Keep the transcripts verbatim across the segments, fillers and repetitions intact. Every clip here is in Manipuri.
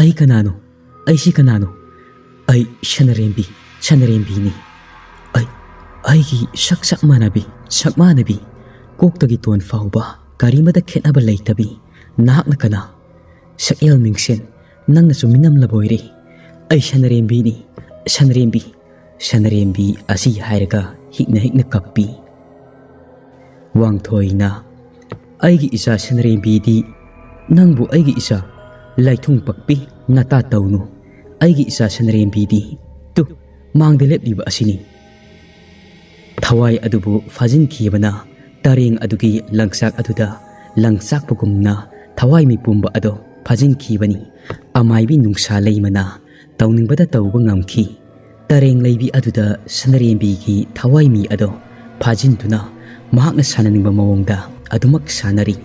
ꯑꯩ ꯀꯅꯥꯅꯣ? ꯑꯩꯁꯤ ꯀꯅꯥꯅꯣ? ꯑꯩ ꯁꯅꯔꯦꯝꯕꯤ, ꯁꯅꯔꯦꯝꯕꯤꯅꯤ꯫ ꯑꯩ, ꯑꯩꯒꯤ ꯁꯛ ꯆꯞ ꯃꯥꯟꯅꯕꯤ, ꯁꯛ ꯃꯥꯟꯅꯕꯤ, ꯀꯣꯛꯇꯒꯤ ꯇꯣꯟ ꯐꯥꯎꯕ ꯀꯔꯤꯃꯗ ꯈꯦꯠꯅꯕ ꯂꯩꯇꯕꯤ, ꯅꯍꯥꯛꯅ ꯀꯅꯥ? ꯁꯛꯍꯦꯜ ꯃꯤꯡꯁꯦꯜ, ꯅꯪꯅꯁꯨ ꯃꯤꯅꯝꯂꯕ ꯑꯣꯏꯔꯦ꯫ ꯑꯩ ꯁꯅꯔꯦꯝꯕꯤꯅꯤ, ꯁꯅꯔꯦꯝꯕꯤ, ꯁꯅꯔꯦꯝꯕꯤ ꯑꯁꯤ ꯍꯥꯏꯔꯒ ꯍꯤꯛꯅ ꯍꯤꯛꯅ ꯀꯞꯄꯤ꯫ ꯋꯥꯡꯊꯣꯏꯅ, "ꯑꯩꯒꯤ ꯏꯆꯥ ꯁꯅꯔꯦꯝꯕꯤꯗꯤ, ꯅꯪꯕꯨ ꯑꯩꯒꯤ ꯏꯆꯥ, ꯂꯥꯏꯊꯨꯡ ꯄꯛꯄꯤ ꯅꯇꯥ ꯇꯧꯅꯨ꯫ ꯑꯩꯒꯤ ꯏꯆꯥ ꯁꯅꯔꯦꯝꯕꯤꯗꯤ, ꯇꯨ, ꯃꯥꯡꯗ ꯂꯦꯞꯂꯤꯕ ꯑꯁꯤꯅꯤ꯫" ꯊꯋꯥꯏ ꯑꯗꯨꯕꯨ ꯐꯥꯖꯤꯟꯈꯤꯕꯅ ꯇꯔꯦꯡ ꯑꯗꯨꯒꯤ ꯂꯪꯆꯥꯛ ꯑꯗꯨꯗ ꯂꯪꯆꯥꯛꯄꯒꯨꯝꯅ ꯊꯋꯥꯏ ꯃꯤꯄꯨꯝꯕ ꯑꯗꯣ ꯐꯥꯖꯤꯟꯈꯤꯕꯅꯤ꯫ ꯑꯃꯥꯏꯕꯤ ꯅꯨꯡꯁꯥ ꯂꯩꯃꯅ ꯇꯧꯅꯤꯡꯕꯗ ꯇꯧꯕ ꯉꯝꯈꯤ꯫ ꯇꯔꯦꯡ ꯂꯩꯕꯤ ꯑꯗꯨꯗ ꯁꯅꯔꯦꯝꯕꯤꯒꯤ ꯊꯋꯥꯏꯃꯤ ꯑꯗꯣ ꯐꯥꯖꯤꯟꯗꯨꯅ ꯃꯍꯥꯛꯅ ꯁꯥꯟꯅꯅꯤꯡꯕ ꯃꯑꯣꯡꯗ ꯑꯗꯨꯃꯛ ꯁꯥꯟꯅꯔꯤ꯫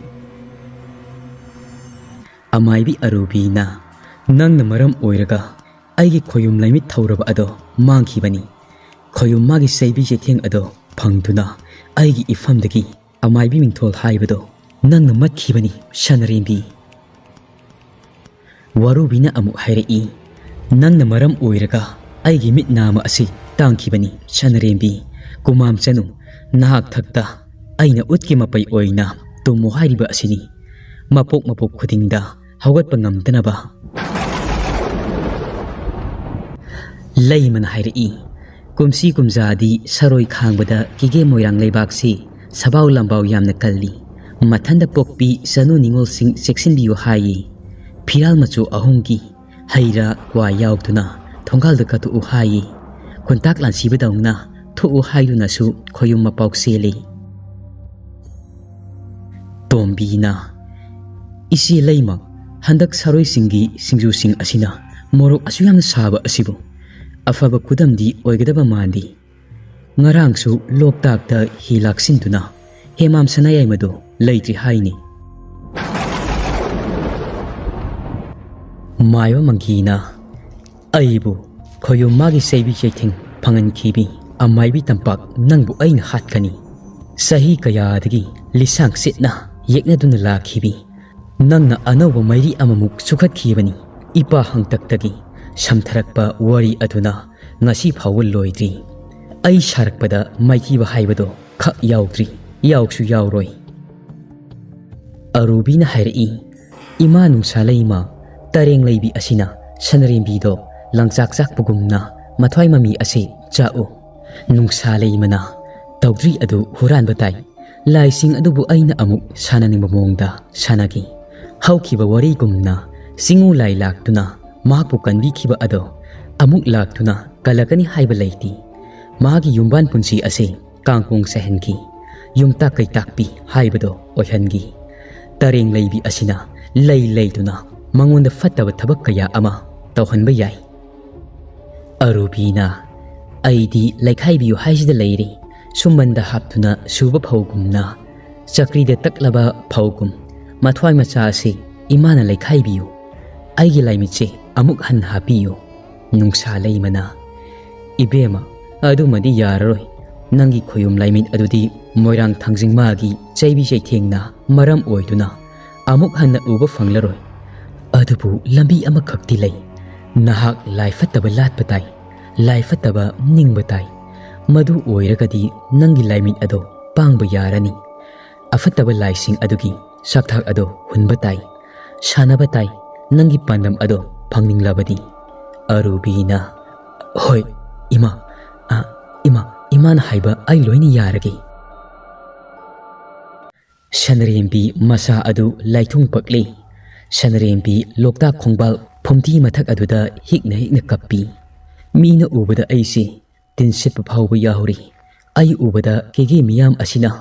ꯑꯃꯥꯏꯕꯤ ꯑꯔꯨꯕꯤꯅ, "ꯅꯪꯅ ꯃꯔꯝ ꯑꯣꯏꯔꯒ ꯑꯩꯒꯤ ꯈꯣꯌꯨꯝ ꯂꯩꯃꯤꯠ ꯊꯧꯔꯕ ꯑꯗꯣ ꯃꯥꯡꯈꯤꯕꯅꯤ꯫ ꯈꯣꯌꯨꯝ ꯃꯥꯒꯤ ꯆꯩꯕꯤ ꯆꯩꯊꯦꯡ ꯑꯗꯣ ꯐꯪꯗꯨꯅ ꯑꯩꯒꯤ ꯏꯐꯝꯗꯒꯤ ꯑꯃꯥꯏꯕꯤ ꯃꯤꯡꯊꯣꯜ ꯍꯥꯏꯕꯗꯣ ꯅꯪꯅ ꯃꯠꯈꯤꯕꯅꯤ, ꯁꯅꯔꯦꯝꯕꯤ꯫" ꯋꯥꯔꯨꯕꯤꯅ ꯑꯃꯨꯛ ꯍꯥꯏꯔꯛꯏ, "ꯅꯪꯅ ꯃꯔꯝ ꯑꯣꯏꯔꯒ ꯑꯩꯒꯤ ꯃꯤꯠ ꯅꯥꯝꯃ ꯑꯁꯤ ꯇꯥꯡꯈꯤꯕꯅꯤ, ꯁꯅꯔꯦꯝꯕꯤ꯫ ꯀꯨꯃꯥꯝ ꯆꯅꯨ, ꯅꯍꯥꯛ ꯊꯛꯇ ꯑꯩꯅ ꯎꯠꯀꯤ ꯃꯄꯩ ꯑꯣꯏꯅ ꯇꯨꯝꯃꯨ ꯍꯥꯏꯔꯤꯕ ꯑꯁꯤꯅꯤ꯫ ꯃꯄꯣꯛ ꯃꯄꯣꯛ ꯈꯨꯗꯤꯡꯗ ꯍꯧꯒꯠꯄ ꯉꯝꯗꯅꯕ꯫" ꯂꯩꯃꯅ ꯍꯥꯏꯔꯛꯏ, "ꯀꯨꯝꯁꯤ ꯀꯨꯝꯖꯥꯗꯤ ꯁꯔꯣꯏ ꯈꯥꯡꯕꯗ ꯀꯤꯒꯦ ꯃꯣꯏꯔꯥꯡ ꯂꯩꯕꯥꯛꯁꯤ ꯁꯕꯥꯎ ꯂꯝꯕꯥꯎ ꯌꯥꯝꯅ ꯀꯜꯂꯤ꯫ ꯃꯊꯟꯗ ꯄꯣꯛꯄꯤ ꯆꯅꯨ ꯅꯤꯉꯣꯜꯁꯤꯡ ꯆꯦꯛꯁꯤꯟꯕꯤꯌꯨ ꯍꯥꯏꯌꯦ꯫ ꯐꯤꯔꯥꯜ ꯃꯆꯨ ꯑꯍꯨꯝꯒꯤ ꯍꯩ ꯔꯥ ꯀ꯭ꯋꯥ ꯌꯥꯎꯗꯨꯅ ꯊꯣꯡꯒꯥꯜꯗ ꯀꯠꯊꯣꯛꯎ ꯍꯥꯏꯌꯦ꯫ ꯈꯨꯟꯇꯥꯛ ꯂꯥꯟꯁꯤꯕꯗꯧꯅ ꯊꯣꯛꯎ ꯍꯥꯏꯗꯨꯅꯁꯨ ꯈꯣꯌꯨꯝ ꯃꯄꯥꯎ ꯆꯦꯜꯂꯤ꯫" ꯇꯣꯝꯕꯤꯅ, "ꯏꯆꯦ ꯂꯩꯃ, ꯍꯟꯗꯛ ꯁꯔꯣꯏꯁꯤꯡꯒꯤ ꯁꯤꯡꯖꯨꯁꯤꯡ ꯑꯁꯤꯅ ꯃꯣꯔꯣꯛ ꯑꯁꯨꯛ ꯌꯥꯝꯅ ꯁꯥꯕ ꯑꯁꯤꯕꯨ ꯑꯐꯕ ꯈꯨꯗꯝꯗꯤ ꯑꯣꯏꯒꯗꯕ ꯃꯥꯟꯗꯦ꯫ ꯉꯔꯥꯡꯁꯨ ꯂꯣꯛꯇꯥꯛꯇ ꯍꯤ ꯂꯥꯛꯁꯤꯟꯗꯨꯅ ꯍꯦꯃꯥꯝ ꯁꯅꯥꯌꯥꯏꯃꯗꯨ ꯂꯩꯇ꯭ꯔꯤ ꯍꯥꯏꯅꯤ꯫" ꯃꯥꯏꯕ ꯃꯪꯒꯤꯅ, "ꯑꯩꯕꯨ ꯈꯣꯌꯨꯝ ꯃꯥꯒꯤ ꯆꯩꯕꯤ ꯆꯩꯊꯦꯡ ꯐꯪꯍꯟꯈꯤꯕꯤ ꯑꯃꯥꯏꯕꯤ ꯇꯝꯄꯥꯛ, ꯅꯪꯕꯨ ꯑꯩꯅ ꯍꯥꯠꯀꯅꯤ꯫ ꯆꯍꯤ ꯀꯌꯥꯗꯒꯤ ꯂꯤꯁꯥꯡ ꯁꯤꯠꯅ ꯌꯦꯛꯅꯗꯨꯅ ꯂꯥꯛꯈꯤꯕꯤ ꯅꯪꯅ ꯑꯅꯧꯕ ꯃꯩꯔꯤ ꯑꯃꯃꯨꯛ ꯆꯨꯈꯠꯈꯤꯕꯅꯤ꯫ ꯏꯄꯥ ꯍꯥꯛꯇꯛꯇꯒꯤ ꯁꯝꯊꯔꯛꯄ ꯋꯥꯔꯤ ꯑꯗꯨꯅ ꯉꯁꯤ ꯐꯥꯎꯕ ꯂꯣꯏꯗ꯭ꯔꯤ꯫ ꯑꯩ ꯁꯥꯔꯛꯄꯗ ꯃꯥꯏꯊꯤꯕ ꯍꯥꯏꯕꯗꯣ ꯈꯛ ꯌꯥꯎꯗ꯭ꯔꯤ, ꯌꯥꯎꯁꯨ ꯌꯥꯎꯔꯣꯏ꯫ ꯑꯔꯨꯕꯤꯅ ꯍꯥꯏꯔꯛꯏ, "ꯏꯃꯥ ꯅꯨꯡꯁꯥ ꯂꯩꯃ, ꯇꯔꯦꯡ ꯂꯩꯕꯤ ꯑꯁꯤꯅ ꯁꯅꯔꯦꯝꯕꯤꯗꯣ ꯂꯪꯆꯥꯛ ꯆꯥꯛꯄꯒꯨꯝꯅ ꯃꯊ꯭ꯋꯥꯏ ꯃꯃꯤ ꯑꯁꯤ ꯆꯥꯛꯎ꯫ ꯅꯨꯡꯁꯥ ꯂꯩꯃꯅ ꯇꯧꯗ꯭ꯔꯤ ꯑꯗꯨ ꯍꯨꯔꯥꯟꯕ ꯇꯥꯏ꯫ ꯂꯥꯏꯁꯤꯡ ꯑꯗꯨꯕꯨ ꯑꯩꯅ ꯑꯃꯨꯛ ꯁꯥꯟꯅꯅꯤꯡꯕ ꯃꯑꯣꯡꯗ ꯁꯥꯟꯅꯈꯤ꯫ ꯍꯧꯈꯤꯕ ꯋꯥꯔꯤꯒꯨꯝꯅ ꯆꯤꯡꯉꯨ ꯂꯥꯏ ꯂꯥꯛꯇꯨꯅ ꯃꯍꯥꯛꯄꯨ ꯀꯟꯕꯤꯈꯤꯕ ꯑꯗꯣ ꯑꯃꯨꯛ ꯂꯥꯛꯇꯨꯅ ꯀꯜꯂꯛꯀꯅꯤ ꯍꯥꯏꯕ ꯂꯩꯇꯦ꯫ ꯃꯥꯒꯤ ꯌꯨꯝꯕꯥꯟ ꯄꯨꯟꯁꯤ ꯑꯁꯤ ꯀꯥꯡꯀꯣꯡ ꯆꯥꯏꯍꯟꯈꯤ꯫ ꯌꯨꯝꯇꯥꯛ ꯀꯩꯇꯥꯛꯄꯤ ꯍꯥꯏꯕꯗꯣ ꯑꯣꯏꯍꯟꯈꯤ꯫ ꯇꯔꯦꯡ ꯂꯩꯕꯤ ꯑꯁꯤꯅ ꯂꯩ ꯂꯩꯗꯨꯅ ꯃꯉꯣꯟꯗ ꯐꯠꯇꯕ ꯊꯕꯛ ꯀꯌꯥ ꯑꯃ ꯇꯧꯍꯟꯕ ꯌꯥꯏ꯫" ꯑꯔꯨꯕꯤꯅ, "ꯑꯩꯗꯤ ꯂꯩꯈꯥꯏꯕꯤꯌꯨ ꯍꯥꯏꯁꯤꯗ ꯂꯩꯔꯤ꯫ ꯁꯨꯝꯕꯟꯗ ꯍꯥꯞꯇꯨꯅ ꯁꯨꯕ ꯐꯧꯒꯨꯝꯅ, ꯆꯀ꯭ꯔꯤꯗ ꯇꯛꯂꯕ ꯐꯧꯒꯨꯝ, ꯃꯊ꯭ꯋꯥꯏ ꯃꯆꯥ ꯑꯁꯤ ꯏꯃꯥꯅ ꯂꯩꯈꯥꯏꯕꯤꯌꯨ꯫ ꯑꯩꯒꯤ ꯂꯥꯏꯃꯤꯠꯁꯦ ꯑꯃꯨꯛ ꯍꯟꯅ ꯍꯥꯞꯄꯤꯌꯨ꯫" ꯅꯨꯡꯁꯥ ꯂꯩꯃꯅ, "ꯏꯕꯦꯝꯃ, ꯑꯗꯨꯃꯗꯤ ꯌꯥꯔꯔꯣꯏ꯫ ꯅꯪꯒꯤ ꯈꯣꯌꯨꯝ ꯂꯥꯏꯃꯤꯠ ꯑꯗꯨꯗꯤ ꯃꯣꯏꯔꯥꯡ ꯊꯥꯡꯖꯤꯡ ꯃꯥꯒꯤ ꯆꯩꯕꯤ ꯆꯩꯊꯦꯡꯅ ꯃꯔꯝ ꯑꯣꯏꯗꯨꯅ ꯑꯃꯨꯛ ꯍꯟꯅ ꯎꯕ ꯐꯪꯂꯔꯣꯏ꯫ ꯑꯗꯨꯕꯨ ꯂꯝꯕꯤ ꯑꯃꯈꯛꯇꯤ ꯂꯩ꯫ ꯅꯍꯥꯛ ꯂꯥꯏ ꯐꯠꯇꯕ ꯂꯥꯠꯄ ꯇꯥꯏ, ꯂꯥꯏ ꯐꯠꯇꯕ ꯅꯤꯡꯕ ꯇꯥꯏ꯫ ꯃꯗꯨ ꯑꯣꯏꯔꯒꯗꯤ ꯅꯪꯒꯤ ꯂꯥꯏꯃꯤꯠ ꯑꯗꯣ ꯄꯥꯡꯕ ꯌꯥꯔꯅꯤ꯫ ꯑꯐꯠꯇꯕ ꯂꯥꯏꯁꯤꯡ ꯑꯗꯨꯒꯤ ꯆꯥꯛꯊꯥꯛ ꯑꯗꯣ ꯍꯨꯟꯕ ꯇꯥꯏ, ꯁꯥꯟꯅꯕ ꯇꯥꯏ, ꯅꯪꯒꯤ ꯄꯥꯟꯗꯝ ꯑꯗꯣ ꯐꯪꯅꯤꯡꯂꯕꯗꯤ꯫" ꯑꯔꯨꯕꯤꯅ, "ꯍꯣꯏ, ꯏꯃꯥ, ꯑ, ꯏꯃꯥ, ꯏꯃꯥꯅ ꯍꯥꯏꯕ ꯑꯩ ꯂꯣꯏꯅ ꯌꯥꯔꯒꯦ꯫" ꯁꯅꯔꯦꯝꯕꯤ ꯃꯆꯥ ꯑꯗꯨ ꯂꯥꯏꯊꯨꯡ ꯄꯛꯂꯤ꯫ ꯁꯅꯔꯦꯝꯕꯤ ꯂꯣꯛꯇꯥꯛ ꯈꯣꯡꯕꯥꯜ ꯐꯨꯝꯗꯤ ꯃꯊꯛ ꯑꯗꯨꯗ ꯍꯤꯛꯅ ꯍꯤꯛꯅ ꯀꯞꯄꯤ꯫ ꯃꯤꯅ ꯎꯕꯗ ꯑꯩꯁꯤ ꯇꯤꯟ ꯁꯤꯠꯄ ꯐꯥꯎꯕ ꯌꯥꯎꯔꯤ꯫ ꯑꯩ ꯎꯕꯗ ꯀꯦꯒꯦ ꯃꯤꯌꯥꯝ ꯑꯁꯤꯅ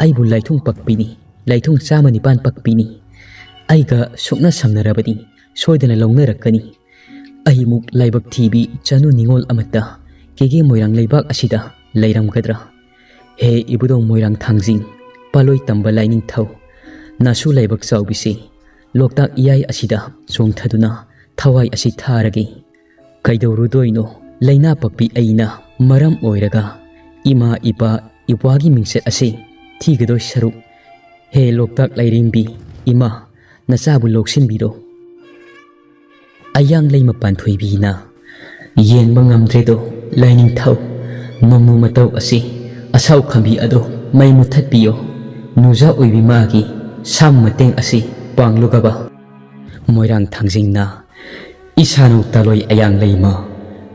ꯑꯩꯕꯨ ꯂꯥꯏꯊꯨꯡ ꯄꯛꯄꯤꯅꯤ, ꯂꯥꯏꯊꯨꯡ ꯆꯥꯝꯃ ꯅꯤꯄꯥꯟ ꯄꯛꯄꯤꯅꯤ꯫ ꯑꯩꯒ ꯁꯨꯛꯅ ꯁꯝꯅꯔꯕꯗꯤ ꯁꯣꯏꯗꯅ ꯂꯧꯅꯔꯛꯀꯅꯤ꯫ ꯑꯩꯃꯨꯛ ꯂꯥꯏꯕꯛ ꯊꯤꯕꯤ ꯆꯅꯨ ꯅꯤꯉꯣꯜ ꯑꯃꯠꯇ ꯀꯦꯒꯦ ꯃꯣꯏꯔꯥꯡ ꯂꯩꯕꯥꯛ ꯑꯁꯤꯗ ꯂꯩꯔꯝꯒꯗ꯭ꯔꯥ? ꯍꯦ ꯏꯕꯨꯙꯧ ꯃꯣꯏꯔꯥꯡ ꯊꯥꯡꯖꯤꯡ, ꯄꯥꯂꯣꯏ ꯇꯝꯕ ꯂꯥꯏꯅꯤꯡꯊꯧ, ꯅꯥꯁꯨ ꯂꯥꯏꯕꯛ ꯆꯥꯎꯕꯤꯁꯦ, ꯂꯣꯛꯇꯥꯛ ꯏꯌꯥꯏ ꯑꯁꯤꯗ ꯆꯣꯡꯊꯗꯨꯅ ꯊꯋꯥꯏ ꯑꯁꯤ ꯊꯥꯔꯒꯦ꯫ ꯀꯩꯗꯧꯔꯨꯗꯣꯏꯅꯣ? ꯂꯥꯏꯅꯥ ꯄꯛꯄꯤ ꯑꯩꯅ ꯃꯔꯝ ꯑꯣꯏꯔꯒ ꯏꯃꯥ, ꯏꯄꯥ, ꯏꯄ꯭ꯋꯥꯒꯤ ꯃꯤꯡꯆꯠ ꯑꯁꯤ ꯊꯤꯒꯗꯣꯏ ꯁꯔꯨꯛ, ꯍꯦ ꯂꯣꯛꯇꯥꯛ ꯂꯥꯏꯔꯦꯝꯕꯤ, ꯏꯃꯥ, ꯅꯆꯥꯕꯨ ꯂꯧꯁꯤꯟꯕꯤꯔꯣ꯫ ꯑꯌꯥꯡ ꯂꯩꯃ ꯄꯥꯟꯊꯣꯏꯕꯤꯅ ꯌꯦꯡꯕ ꯉꯝꯗ꯭ꯔꯦꯗꯣ ꯂꯥꯏꯅꯤꯡꯊꯧ, ꯅꯣꯡꯃ ꯃꯇꯧ ꯑꯁꯤ ꯑꯁꯥꯎ ꯈꯝꯕꯤ ꯑꯗꯣ ꯃꯩ ꯃꯨꯊꯠꯄꯤꯌꯣ꯫ ꯅꯨꯖꯥ ꯑꯣꯏꯕꯤ ꯃꯥꯒꯤ ꯁꯥꯝ ꯃꯇꯦꯡ ꯑꯁꯤ ꯄꯥꯡꯂꯨꯒꯕ꯫ ꯃꯣꯏꯔꯥꯡ ꯊꯥꯡꯖꯤꯡꯅ ꯏꯁꯥꯅꯧ ꯇꯥꯂꯣꯏ ꯑꯌꯥꯡ ꯂꯩꯃ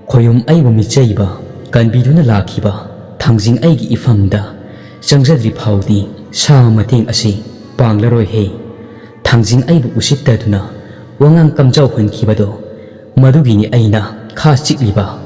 ꯈꯣꯌꯨꯝ ꯑꯩꯕꯨ ꯃꯤꯆꯩꯕ ꯀꯟꯕꯤꯗꯨꯅ ꯂꯥꯛꯈꯤꯕ ꯊꯥꯡꯖꯤꯡ ꯑꯩꯒꯤ ꯏꯐꯝꯗ ꯆꯪꯖꯗ꯭ꯔꯤ ꯐꯥꯎꯗꯤ ꯁꯥ ꯃꯇꯦꯡ ꯑꯁꯤ ꯄꯥꯡꯂꯔꯣꯏ ꯍꯦ꯫ ꯊꯥꯡꯖꯤꯡ ꯑꯩꯕꯨ ꯎꯁꯤꯠꯇꯗꯨꯅ ꯋꯥꯉꯥꯡ ꯀꯝꯖꯥꯎ ꯍꯨꯟꯈꯤꯕꯗꯣ ꯃꯗꯨꯒꯤꯅꯤ ꯑꯩꯅ ꯈꯥ ꯆꯤꯛꯂꯤꯕ꯫